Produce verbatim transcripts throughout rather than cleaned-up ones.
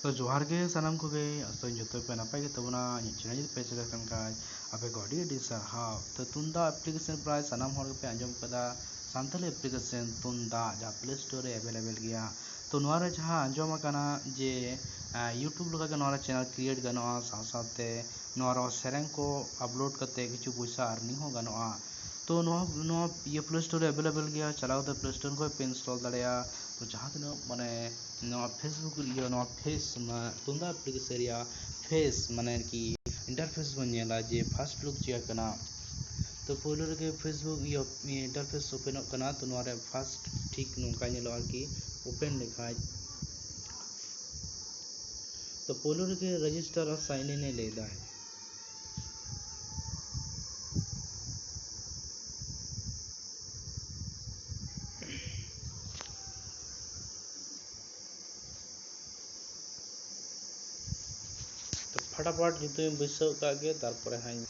ᱛᱚ ᱡᱚᱦᱟᱨ ᱜᱮ ᱥᱟᱱᱟᱢ ᱠᱚᱜᱮ, ᱟᱥᱚᱜ ᱟᱹᱧ ᱡᱚᱛᱚ ᱯᱮ ᱱᱟᱯᱟᱭ ᱜᱮ ᱛᱟᱵᱚᱱᱟ᱾ ᱤᱧᱟᱹᱜ channel ᱡᱩᱫᱤ ᱯᱮ ᱪᱮᱫ ᱠᱟᱱ ᱠᱷᱟᱡ, ᱟᱯᱮ ᱠᱚ ᱟᱹᱰᱤ ᱟᱹᱰᱤ ᱥᱟᱨᱦᱟᱣ᱾ ᱛᱚ ᱛᱩᱢᱫᱟᱜ application ᱯᱨᱟᱭ ᱥᱟᱱᱟᱢ ᱦᱚᱲ ᱜᱮᱯᱮ ᱟᱸᱡᱚᱢ ᱠᱟᱫᱟ, ᱥᱟᱱᱛᱟᱲᱤ application ᱛᱩᱢᱫᱟᱜ, ᱡᱟᱦᱟᱸ Play Store ᱨᱮ available ᱜᱮᱭᱟ᱾ ᱛᱚ ᱱᱚᱣᱟ ᱨᱮ ᱡᱟᱦᱟᱸ ᱟᱸᱡᱚᱢ ᱟᱠᱟᱱᱟ ᱡᱮ, ᱟᱸ, YouTube ᱞᱮᱠᱟ ᱜᱮ ᱱᱚᱣᱟ ᱨᱮ channel create ᱜᱟᱱᱚᱜᱼᱟ, ᱥᱟᱶ ᱥᱟᱶᱛᱮ ᱱᱚᱣᱟ ᱨᱮ ᱥᱮᱨᱮᱧ ᱠᱚ upload ᱠᱟᱛᱮ ᱠᱤᱪᱷᱩ ᱯᱚᱭᱥᱟ earning ᱦᱚᱸ ᱜᱟᱱᱚᱜᱼᱟ᱾ ᱛᱚ ᱱᱚᱣᱟ, ᱱᱚᱣᱟ ᱤᱭᱟᱹ Play Store ᱨᱮ available ᱜᱮᱭᱟ, ᱪᱟᱞᱟᱣ ᱠᱟᱛᱮ Play Store ᱠᱷᱚᱱ ᱯᱮ install ᱫᱟᱲᱮᱭᱟᱜᱼᱟ᱾ ᱛᱚ ᱡᱟᱦᱟᱸ ᱛᱤᱱᱟᱹᱜ ᱢᱟᱱᱮ ᱱᱚᱣᱟ Facebook ᱤᱭᱟᱹ, ᱱᱚᱣᱟ face, ᱱᱚᱣᱟ ᱛᱩᱢᱫᱟᱜ application ᱨᱮᱭᱟᱜ face ᱢᱟᱱᱮ ᱟᱨᱠᱤ interface ᱵᱚᱱ ᱧᱮᱞᱟ ᱡᱮ first look ᱪᱮᱫ ᱠᱟᱱᱟ᱾ ᱛᱚ ᱯᱳᱭᱞᱳ ᱨᱮᱜᱮ Facebook ᱤᱭᱟᱹ interface openᱚᱜ ᱠᱟᱱᱟ᱾ ᱛᱚ ᱱᱚᱣᱟ ᱨᱮ first ᱴᱷᱤᱠ ᱱᱚᱝᱠᱟ ᱧᱮᱞᱚᱜᱼᱟ ᱟᱨᱠᱤ, open ᱞᱮᱠᱷᱟᱡ᱾ ᱛᱚ ᱯᱳᱭᱞᱳ ᱨᱮᱜᱮ register ᱟᱨ sign in ᱮ ᱞᱟᱹᱭ ᱫᱟᱭ᱾ ᱛᱚ ᱯᱷᱟᱴᱟᱯᱷᱟᱴ ᱧᱩᱛᱩᱢᱤᱧ ᱵᱟᱹᱭᱥᱟᱹᱣ ᱠᱟᱜ ᱜᱮ, ᱛᱟᱨᱯᱚᱨᱮ ᱦᱟᱸᱜ ᱤᱧ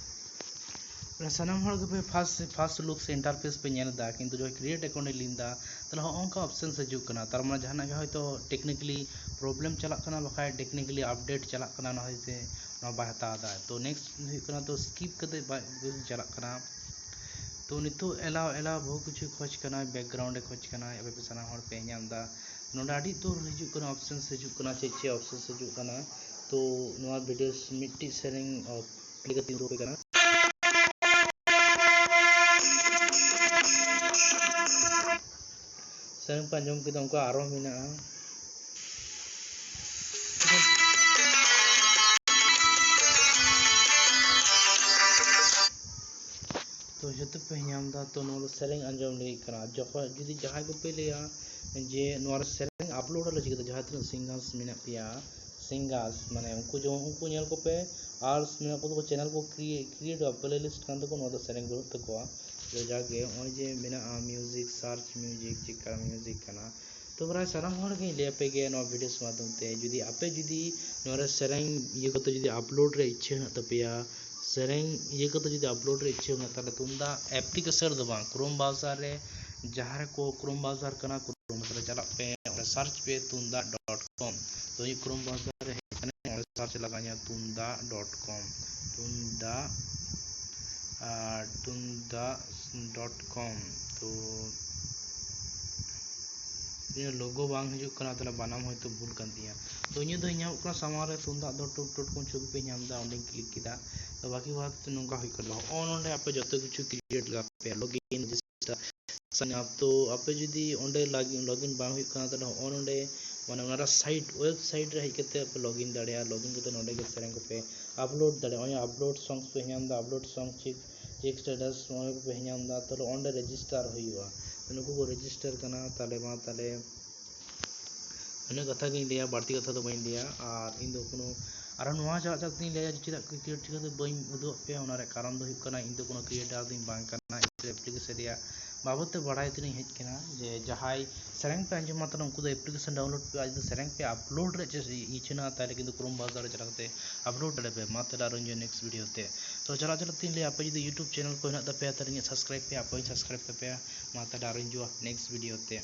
ᱢᱟᱱᱮ ᱥᱟᱱᱟᱢ ᱦᱚᱲ ᱜᱮᱯᱮ first, first look ᱥᱮ interface ᱯᱮ ᱧᱮᱞ ᱮᱫᱟ, ᱠᱤᱱᱛᱩ ᱡᱚᱠᱷᱚᱱ create account ᱮ ᱞᱤᱱ ᱮᱫᱟ, ᱛᱟᱦᱞᱮ ᱦᱚᱸᱜᱼᱚ ᱱᱚᱝᱠᱟ options ᱦᱤᱡᱩᱜ ᱠᱟᱱᱟ᱾ ᱛᱟᱨ ᱢᱟᱱᱮ ᱡᱟᱦᱟᱱᱟᱜ ᱜᱮ ᱦᱚᱭᱛᱳ technically problem ᱪᱟᱞᱟᱜ ᱠᱟᱱᱟ, ᱵᱟᱠᱷᱟᱡ technically update ᱪᱟᱞᱟᱜ ᱠᱟᱱᱟ, ᱚᱱᱟ ᱦᱚᱛᱮᱡ ᱛᱮ ᱱᱚᱣᱟ ᱵᱟᱭ ᱦᱟᱛᱟᱣ ᱮᱫᱟ᱾ ᱛᱚ next ᱦᱩᱭᱩᱜ ᱠᱟᱱᱟ, ᱛᱚ skip ᱠᱟᱛᱮ ᱵᱟᱭ ᱪᱟᱞᱟᱜ ᱠᱟᱱᱟ᱾ ᱛᱚ ᱱᱤᱛᱚᱜ allow, allow ᱵᱚᱦᱩ ᱠᱤᱪᱷᱩ ᱠᱷᱚᱡᱽ ᱠᱟᱱᱟᱭ, background ᱮ ᱠᱷᱚᱡᱽ ᱠᱟᱱᱟᱭ, ᱟᱯᱮ ᱯᱮ ᱥᱟᱱᱟᱢ ᱦᱚᱲ ᱯᱮ ᱧᱟᱢ ᱮᱫᱟ᱾ ᱱᱚᱰᱮ ᱟᱹᱰᱤ ᱩᱛᱟᱹᱨ ᱦᱤᱡᱩᱜ ᱠᱟᱱᱟ, options ᱦᱤᱡᱩᱜ ᱠᱟᱱᱟ, ᱪᱮᱫ ᱪᱮᱫ options ᱦᱤᱡᱩᱜ ᱠᱟᱱᱟ᱾ ᱛᱚ ᱱᱚᱣᱟ video ᱢᱤᱫᱴᱤᱡ ᱥᱮᱨᱮᱧ, ᱚ, play ᱠᱟᱛᱮ ᱩᱫᱩᱜ ᱟᱯᱮ ᱠᱟᱱᱟ᱾ ᱥᱮᱨᱮᱧ ᱯᱮ ᱟᱸᱡᱚᱢ ᱠᱮᱫᱟ, ᱚᱱᱠᱟ ᱟᱨᱚ ᱢᱮᱱᱟᱜᱼᱟ᱾ ᱛᱚ ᱡᱚᱛᱚ ᱯᱮ ᱧᱟᱢ ᱮᱫᱟ, ᱛᱚ ᱱᱚᱣᱟ ᱫᱚ ᱥᱮᱨᱮᱧ ᱟᱸᱡᱚᱢ ᱞᱟᱹᱜᱤᱫ ᱠᱟᱱᱟ᱾ ᱡᱚᱠᱷᱚᱱ ᱡᱩᱫᱤ ᱡᱟᱦᱟᱸᱭ ᱠᱚᱯᱮ ᱞᱟᱹᱭᱟ ᱡᱮ ᱱᱚᱣᱟ ᱨᱮ ᱥᱮᱨᱮᱧ upload ᱟᱞᱮ ᱪᱤᱠᱟᱹᱛᱮ, ᱡᱟᱦᱟᱸ ᱛᱤᱱᱟᱹᱜ singers ᱢᱮᱱᱟᱜ ᱯᱮᱭᱟ, singers ᱢᱟᱱᱮ ᱩᱱᱠᱩ ᱡᱮᱢᱚᱱ ᱩᱱᱠᱩ ᱧᱮᱞ ᱠᱚᱯᱮ, ᱟᱨ ᱢᱮᱱᱟᱜ ᱠᱚ ᱛᱟᱠᱚ channel ᱠᱚ create, create playlist ᱠᱟᱱ ᱛᱟᱠᱚ, ᱱᱚᱣᱟ ᱫᱚ ᱥᱮᱨᱮᱧ ᱵᱟᱹᱱᱩᱜ ᱛᱟᱠᱚᱣᱟ᱾ ᱛᱚ ᱡᱟᱜᱮ ᱱᱚᱜᱼᱚᱭ ᱡᱮ ᱢᱮᱱᱟᱜᱼᱟ music, search music, ᱪᱮᱫ ᱠᱟᱱᱟ music ᱠᱟᱱᱟ, ᱛᱚ ᱯᱨᱟᱭ ᱥᱟᱱᱟᱢ ᱦᱚᱲ ᱜᱮᱧ ᱞᱟᱹᱭ ᱟᱯᱮ ᱜᱮ ᱱᱚᱣᱟ videos ᱢᱟᱫᱽᱫᱷᱚᱢ ᱛᱮ, ᱡᱩᱫᱤ ᱟᱯᱮ ᱡᱩᱫᱤ ᱱᱚᱣᱟ ᱨᱮ ᱥᱮᱨᱮᱧ ᱤᱭᱟᱹ ᱠᱟᱛᱮ ᱡᱩᱫᱤ upload ᱨᱮ ᱤᱪᱪᱷᱟᱹ ᱦᱮᱱᱟᱜ ᱛᱟᱯᱮᱭᱟ, ᱥᱮᱨᱮᱧ ᱤᱭᱟᱹ ᱠᱟᱛᱮ ᱡᱩᱫᱤ upload ᱨᱮ ᱤᱪᱪᱷᱟᱹ ᱢᱮᱱᱟᱜ, ᱛᱟᱦᱚᱞᱮ ᱛᱩᱢᱫᱟᱜ application ᱫᱚ ᱵᱟᱝ, Chrome browser ᱨᱮ ᱡᱟᱦᱟᱸ ᱨᱮᱠᱚ Chrome browser ᱠᱟᱱᱟ, Chrome browser ᱨᱮ ᱪᱟᱞᱟᱜ ᱯᱮ, ᱚᱸᱰᱮ search ᱯᱮ ᱛᱩᱢᱫᱟᱜ dot com᱾ ᱛᱚ ᱤᱧᱟᱹᱜ Chrome browser ᱨᱮ ᱦᱮᱡ ᱠᱟᱱᱟ, ᱚᱸᱰᱮ search ᱞᱟᱜᱟᱣ ᱤᱧᱟᱹ ᱛᱩᱢᱫᱟᱜ dot com, ᱛᱩᱢᱫᱟᱜ ᱟᱨ ᱛᱩᱢᱫᱟᱜ dot com᱾ ᱛᱚ ᱤᱧᱟᱹᱜ logo ᱵᱟᱝ ᱦᱤᱡᱩᱜ ᱠᱟᱱᱟ, ᱛᱟᱦᱚᱞᱮ ᱵᱟᱱᱟᱢ ᱦᱚᱭᱛᱳ ᱵᱷᱩᱞ ᱠᱟᱱ ᱛᱤᱧᱟᱹ᱾ ᱛᱚ ᱤᱧᱟᱹᱜ ᱫᱚ ᱧᱟᱢᱚᱜ ᱠᱟᱱᱟ ᱥᱟᱢᱟᱝ ᱨᱮ ᱛᱩᱢᱫᱟᱜ dot com ᱪᱷᱚᱵᱤ ᱯᱮ ᱧᱟᱢ ᱮᱫᱟ, ᱚᱸᱰᱮᱧ click ᱠᱮᱫᱟ᱾ ᱛᱚ ᱵᱟᱹᱠᱤ ᱵᱟᱫ ᱱᱚᱝᱠᱟ ᱦᱩᱭᱩᱜ ᱠᱟᱱᱟ, ᱦᱚᱸᱜᱼᱚ ᱱᱚᱸᱰᱮ ᱟᱯᱮ ᱡᱚᱛᱚ ᱠᱤᱪᱷᱩ create ᱞᱟᱜᱟᱣ ᱯᱮᱭᱟ, login, register, sign up᱾ ᱛᱚ ᱟᱯᱮ ᱡᱩᱫᱤ ᱚᱸᱰᱮ login ᱵᱟᱝ ᱦᱩᱭᱩᱜ ᱠᱟᱱᱟ, ᱛᱟᱦᱚᱞᱮ ᱦᱚᱸᱜᱼᱚ ᱱᱚᱸᱰᱮ ᱢᱟᱱᱮ ᱚᱱᱟ site, website ᱨᱮ ᱦᱮᱡ ᱠᱟᱛᱮ ᱟᱯᱮ login ᱫᱟᱲᱮᱭᱟᱜᱼᱟ᱾ Login ᱠᱟᱛᱮ ᱱᱚᱸᱰᱮ ᱜᱮ ᱥᱮᱨᱮᱧ ᱠᱚᱯᱮ upload ᱫᱟᱲᱮᱭᱟᱜᱼᱟ᱾ ᱱᱚᱜᱼᱚᱭ upload songs ᱯᱮ ᱧᱟᱢ ᱮᱫᱟ, upload song check, check status ᱱᱚᱜᱼᱚᱭ ᱠᱚᱯᱮ ᱧᱟᱢ ᱮᱫᱟ᱾ ᱛᱟᱦᱚᱞᱮ ᱚᱸᱰᱮ register ᱦᱩᱭᱩᱜᱼᱟ᱾ ᱱᱩᱠᱩ ᱠᱚ register ᱠᱟᱱᱟ᱾ ᱛᱟᱦᱚᱞᱮ ᱢᱟ ᱛᱟᱦᱚᱞᱮ ᱤᱱᱟᱹ ᱠᱟᱛᱷᱟ ᱜᱤᱧ ᱞᱟᱹᱭᱟ, ᱵᱟᱹᱲᱛᱤ ᱠᱟᱛᱷᱟ ᱫᱚ ᱵᱟᱹᱧ ᱞᱟᱹᱭᱟ᱾ ᱟᱨ ᱤᱧ ᱫᱚ ᱠᱳᱱᱳ ᱟᱨᱦᱚᱸ ᱱᱚᱣᱟ ᱪᱟᱞᱟᱜ ᱪᱟᱞᱟᱜ ᱛᱤᱧ ᱞᱟᱹᱭᱟ ᱡᱮ ᱪᱮᱫᱟᱜ create ᱪᱤᱠᱟᱹᱛᱮ ᱵᱟᱹᱧ ᱩᱫᱩᱜ ᱟᱫ ᱯᱮᱭᱟ, ᱚᱱᱟ ᱨᱮᱭᱟᱜ ᱠᱟᱨᱚᱱ ᱫᱚ ᱦᱩᱭᱩᱜ ᱠᱟᱱᱟ ᱤᱧ ᱫᱚ ᱠᱳᱱᱳ creator ᱫᱚᱧ ᱵᱟᱝ ᱠᱟᱱᱟ᱾ ᱤᱧ ᱫᱚ application ᱨᱮᱭᱟᱜ ᱵᱟᱵᱚᱫ ᱛᱮ ᱵᱟᱲᱟᱭ ᱛᱮᱧ ᱦᱮᱡ ᱠᱟᱱᱟ᱾ ᱡᱮ ᱡᱟᱦᱟᱸᱭ ᱥᱮᱨᱮᱧ ᱯᱮ ᱟᱸᱡᱚᱢᱟ, ᱛᱟᱦᱚᱞᱮ ᱩᱱᱠᱩ ᱫᱚ application download ᱯᱮ, ᱟᱨ ᱡᱩᱫᱤ ᱥᱮᱨᱮᱧ ᱯᱮ upload ᱨᱮ ᱪᱮᱫ ᱤᱪᱪᱷᱟᱹ ᱢᱮᱱᱟᱜᱼᱟ, ᱛᱟᱦᱚᱞᱮ ᱠᱤᱱᱛᱩ Chrome browser ᱨᱮ ᱪᱟᱞᱟᱣ ᱠᱟᱛᱮ upload ᱫᱟᱲᱮᱭᱟᱜ ᱯᱮ᱾ ᱢᱟ ᱛᱟᱦᱚᱞᱮ ᱟᱨᱚ ᱤᱧ next video ᱛᱮ᱾ ᱛᱚ ᱪᱟᱞᱟᱜ ᱪᱟᱞᱟᱜ ᱛᱤᱧ ᱞᱟᱹᱭᱟ, ᱟᱯᱮ ᱡᱩᱫᱤ YouTube channel ᱠᱚ ᱦᱮᱱᱟᱜ ᱛᱟᱯᱮᱭᱟ, ᱛᱟᱦᱚᱞᱮ ᱤᱧᱟᱹᱜ subscribe ᱯᱮ, ᱟᱯᱮ ᱦᱚᱸᱧ subscribe ᱛᱟᱯᱮᱭᱟ᱾ ᱢᱟ ᱛᱟᱦᱚᱞᱮ ᱟᱨᱚᱧ ᱦᱤᱡᱩᱜᱼᱟ next video ᱛᱮ᱾